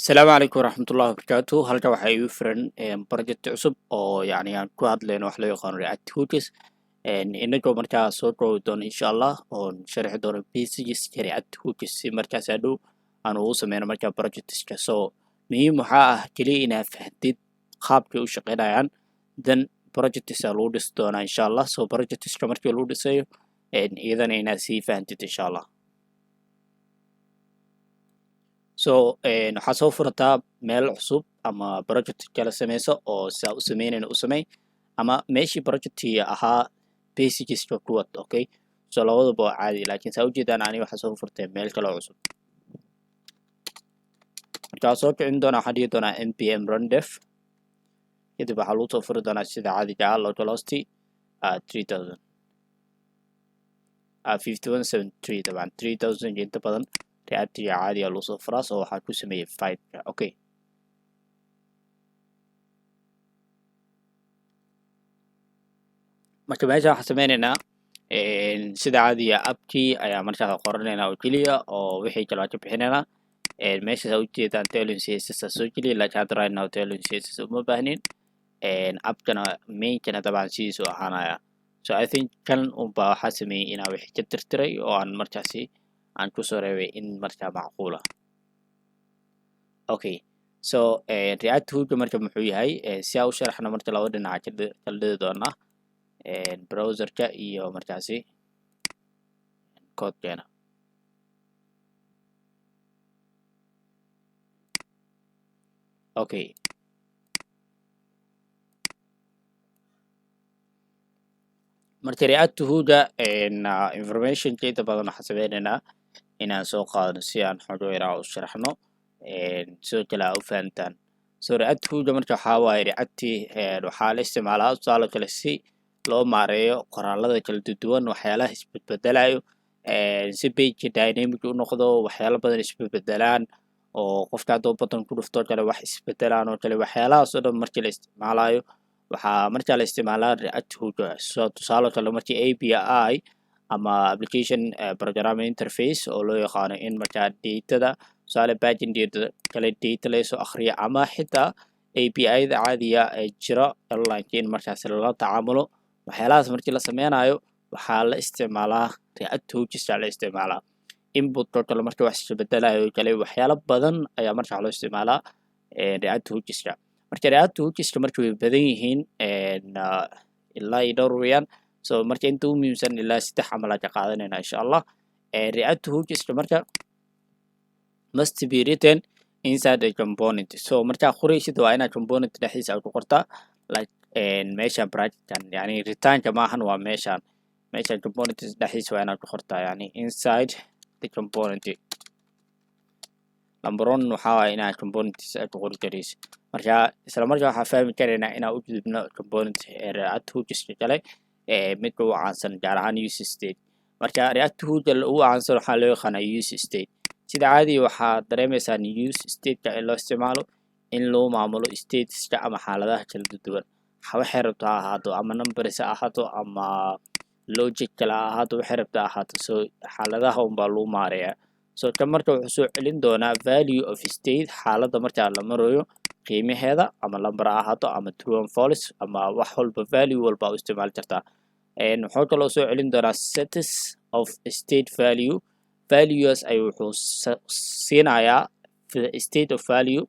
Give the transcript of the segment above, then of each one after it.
Asalaamu calaykum waraxmatullahi wabarakaatu. Halka waxaa igu furan project cusub oo yacni aan ku hadlayno wax loo yaqaano React Hooks, inagoo markaa soo koobi doono insha Allah oon sharxi doono basics React Hooks, si markaas hadhow aan ugu sameyno markaa projectska. So muhiim waxaa ah keliya inaad fahamtid qaabkay u shaqeynayaan, then projects aa lagu dhisi doonaa insha Allah. So projectska markii lagu dhisayo, iyadana inaad sii fahantid insha Allah. So waxaad soo furataa meel cusub ama project kala sameyso oo sidaa u sameynayna u samey, ama meeshii projectii ahaa basicska ku wad. Okay, so labadaba waa caadi, laakiin saa ujeedaan ani waxaa soo furtay meel kale oo cusub. Marka waa soo kicin doonaa, waxaan dhihi doonaa npm run dev. Kadib waxaa lagu soo furi doonaa sida caadiga ah localhost 3000, 5173. Dabcan 3000 inta badan Reactiga caadiga lagu soo furaa, so waxaa ku sameeyey fiveka. Okay, marka meesha waxaan sameyneynaa sida caadiga appkii ayaa markaa qoranaynaa oo keliya, oo wixii kale waa ka bixinaynaa. Meeshaas aa ujeedaan Tailwind CSS aa soo geliya, laakiin hadda right now Tailwind CSS uma baahnin. Appkana mainkana dabcan sidiisu ahaanaya. So I think kan unbaa waxaa sameeyey inaa wixii ka tirtiray oo aan markaasi aan kusoo reebay in markaa macquula. Okay, so React Hooka marka muxuu yahay? Si aa u sharaxno marka laba dhinaca kala dhigi doonaa, browserka iyo markaasi codekeena. Okay, marka React Hooka informationka inta badan waxaan sameyneynaa inaan soo qaadano si aan xogo yaraa u sharaxno, sidoo kale aa u fahantaan. So React Hooka marka waxaa waaye React waxaa la isticmaalaa tusaale kale si loo maareeyo qoraalada kala duwan, waxyaalaha isbedbedelayo, si pageka dynamic u noqdo, waxyaalo badan isbedbedelaan oo qofka hadduu button ku dhufto kale wax isbedelaan oo kale. Waxyaalahaas oo dhan markii la isticmaalayo waxaa markaa la isticmaalaa React Hooka. So tusaale kale markii API ama application programming interface oo loo yaqaano in markaa datada, tusaale backend kale data laga soo akhriyo, ama xitaa API da caadiga ee jira online in markaas lala tacaamulo, waxyaalahaas markii la sameynayo waxaa la isticmaalaa React Hooks la isticmaalaa. Input oo kale marka wax isbedelayo kale, waxyaalo badan ayaa markaa loo isticmaalaa React Hookska. Marka React Hookska marka way badan yihiin, ilaa iyo dhowr weeyaan. So marka inta u muhiimsan ilaa saddex camal aan ka qaadanayna insha Allah. React Hookska marka must be written inside a component. So markaa qoraysid waa inaad component dhexdiisa aad ku qortaa, like meeshan bracketkan, yani returnka maahan, waa meeshan component dhexdiisa waa inaad ku qortaa, yani inside the component. Number one waxaa waaye inaad components aad ku qori karaysid. Marka isla markaa waxaa fahmi karaynaa inaan u gudubno component React Hookska kale, midka ugu caansan, gaar ahaan use state. Marka React Hooka ugu caansan waxaa loo yaqaanaa use state. Sida caadiga waxaa dareemaysaa use stateka in loo isticmaalo in loo maamulo stateska ama xaaladaha kala duwan, waxay rabto ha ahaato, ama numbers ha ahaato ama logic kale ha ahaato, waxay rabto ha ahaato. So xaaladaha unbaa lagu maareeyaa. So kan marka wuxuu soo celin doonaa value of state, xaaladda markaa la marayo qiimaheeda, ama number ha ahaato ama true and false ama wax walba, value walba u isticmaali kartaa. Wuxuu kaloo soo celin doonaa sets of state value. Values ayuu wuxuu siinayaa state of value,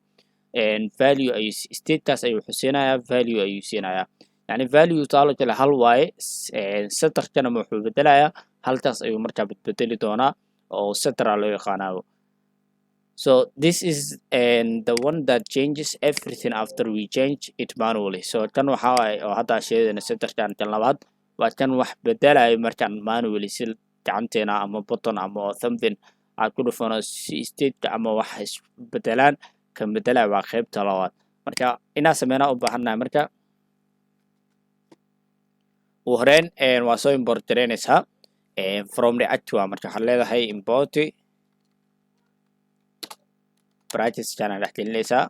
value ayuu statekaas ayuu wuxuu siinayaa, value ayuu siinayaa, yani value taalo kale hal waaye. Setterkana wuxuu bedelayaa halkaas ayuu markaa bedbedeli doonaa oo settera loo yaqaanaabo. So this is the one that changes everything after we change it manually. So kan waxaa waaye oo hadda sheegayna setterkan, kan labaad waa kan wax bedelayo markaan manually si gacanteena ama button ama something aad ku dhufano si stateka ama wax isbedelaan. Kan bedelaya waa qaybta labaad. Marka inaa sameynaa u baahannahay. Marka ugu horeyn waa soo import gareynaysaa from React. Waa marka waxaad leedahay import, bracketskana dhex gelinaysaa.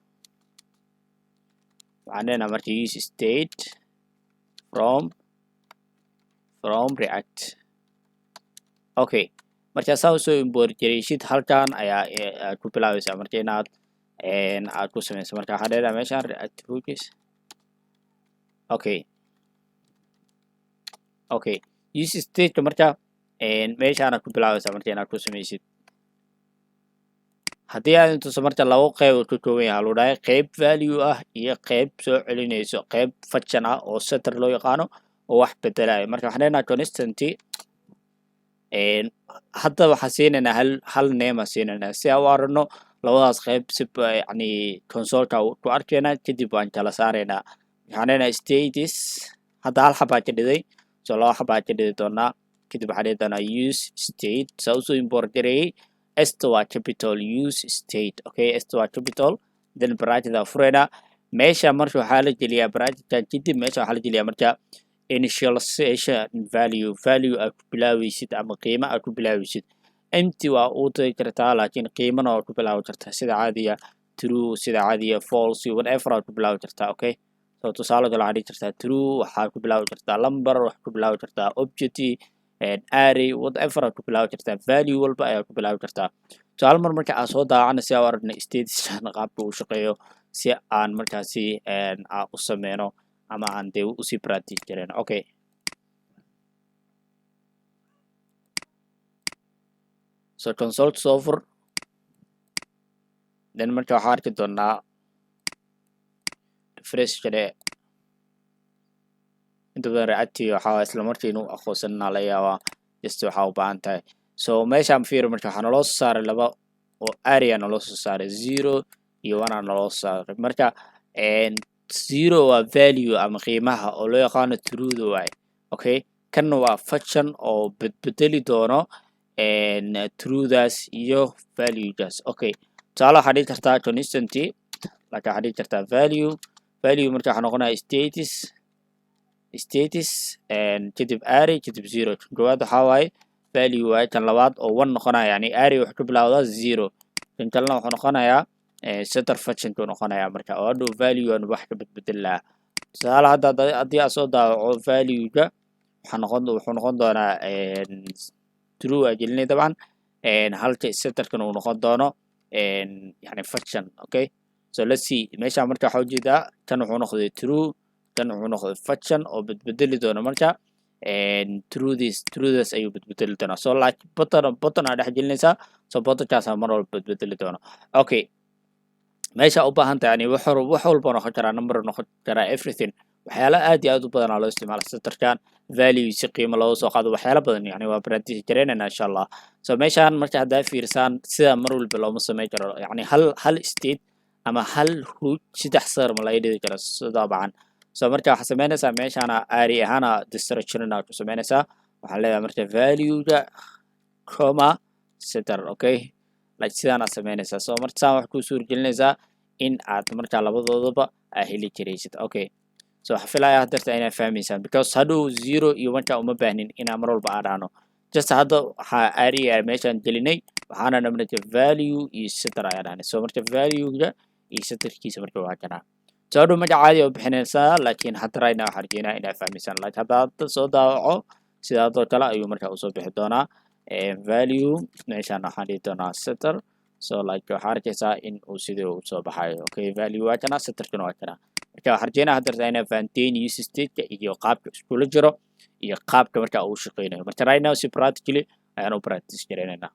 Waxaan leenahay marka use state from React. Okay, marka saa usoo import gareysid halkan ayaa ku bilaabaysaa marka inaad Aad ku sameyso. Marka waxaa dheeraa meeshaan React hooks. Okay, use stateka marka meeshaana ku bilaabaysaa marka inaad ku sameysid. Haddii aad intuso marka labo qeyb oo ka kooban yahay lagu dhahay, qeyb value ah iyo qeyb soo celinayso, qeyb function ah oo setter loo yaqaano oo wax bedelayo. Marka waxaan leenahay constant. Hadda waxaan siinaynaa hal name aan siinaynaa si aan u aragno labadaas qeyb, si yani consoleka ku arkaynaa. Kadib waan kala saaraynaa. Waxaan leenahay states. Hadda hal xabaa ka dhiday, so laba xabaa ka dhidi doonaa. Kadib waxaan dhihi doonaa use state. Saa usoo import gareeyey, sta waa capital, use state. Okay, sta waa capital. Then bracket aa fureynaa. Meesha marka waxaa la geliyaa bracketkan. Kadib meesha waxaa la geliyaa marka initialization value, value aad ku bilaaweysid ama qiimo aad ku bilaaweysid. Empty waa uu tagi kartaa, laakiin qiimana waa ku bilaawi kartaa, sida caadiga true, sida caadiga false, whatever aad ku bilaawi kartaa. Okay, so tusaale kale waxaa dhihi kartaa true, waxaa ku bilaawi kartaa number, waxaa ku bilaawi kartaa object, array, whatever aad ku bilaawi kartaa, value walba ayaa ku bilaawi kartaa. So hal mar marka aan soo daawacna si aan u aragna stateskan qaabka uu shaqeeyo, si aan markaasi aan u sameyno ama aan dee usii practice gareyno. Okay, so console soo fur. Then marka waxaa arki doonaa refresh kale. Inta badan Reacti waxaa isla markii inuu aqoonsanaa laga yaabaa, just waxaa u baahan tahay. So meeshaan fiiri, marka waxaa naloo soo saaray laba oo array naloo soo saaray, zero iyo one aa naloo soo saaray. Marka zero waa value ama qiimaha oo loo yaqaano trueda waaye. Okay, kanna waa function oo bedbedeli doono truedaas iyo valuegaas. Okay, tusaale waxaa dhihi kartaa constant, laakiin waxaa dhihi kartaa value. Value marka waxaa noqonaya status, kadib array, kadib zero. Kan koowaad waxaa waaye value waaye, kan labaad oo one noqonaya, yani array wuxuu ka bilowdaa zero. Kan kalena wuxuu noqonayaa setter functionku noqonayaa marka, oo hadhow value aan wax ka bedbedel lahaa. Tusaale hadda haddii aad soo daawaco value-ga, waxaa noqon wuxuu noqon doonaa true aa gelinay dabcan, halka setterkan uu noqon doono yani function. Okay, so let's see. Meesha marka waxaa ujeedaa kan wuxuu noqday true, kan wuxuu noqday function oo bedbedeli doono. Marka truethis truethas ayuu bedbedeli doonaa. So like button aa dhex gelinaysaa, so buttonkaasaa mar walba bedbedeli doona. Okay, meesha u baahan tahay yani wax walba noqon karaa, number noqon karaa, everything. Waxyaala aad iyo aad u badanaa loo isticmaala setterkan, value si qiimo looga soo qaado, waxyaala badan. Yani waa practice gareynayna, insha Allah. So meeshaan marka haddaa fiirsaan, sida mar walba looma sameyn karo, yani hal state ama hal hook saddex sar ma laga dhigi karo dabcan. So marka waxaa sameynaysaa meeshaana array ahaana destructuring ku sameynaysaa. Waxaan leedahay marka value-ga comma setter. Okay, like sidaana sameynaysaa. So marka saan wax kuu suurgelinaysaa in aad markaa labadoodaba aa heli karaysid. Okay, so waxaa filayaa hadeerta inaa fahmaysaan, because hadhow zero iyo one-ka uma baahnin inaa mar walba aa dhahno. Just hadda waxaa array meeshaan gelinay, waxaana dhamnay value iyo setter ayaa dhahnay. So marka value-ga iyo setterkiisa marka waa kanaa. So hadhow magac caadi oo bixinaysaa, laakiin hadda right now waxaan rajeynaa inaa fahmaysaan. Like hadda hadda soo daawaco, sidaadoo kale ayuu markaa usoo bixi doonaa value. Meeshaan waxaan dhihi doonaa setter. So like waxaa arkaysaa in uu sidii usoo baxayo. Okay, value waa kana, setterkana waa kana. Marka waxaan rajeynaa hadda inaa fahanteen use stateka iyo qaabka iskula jiro iyo qaabka marka uu shaqeynayo. Marka right now si practically ayaan u practice gareynaynaa.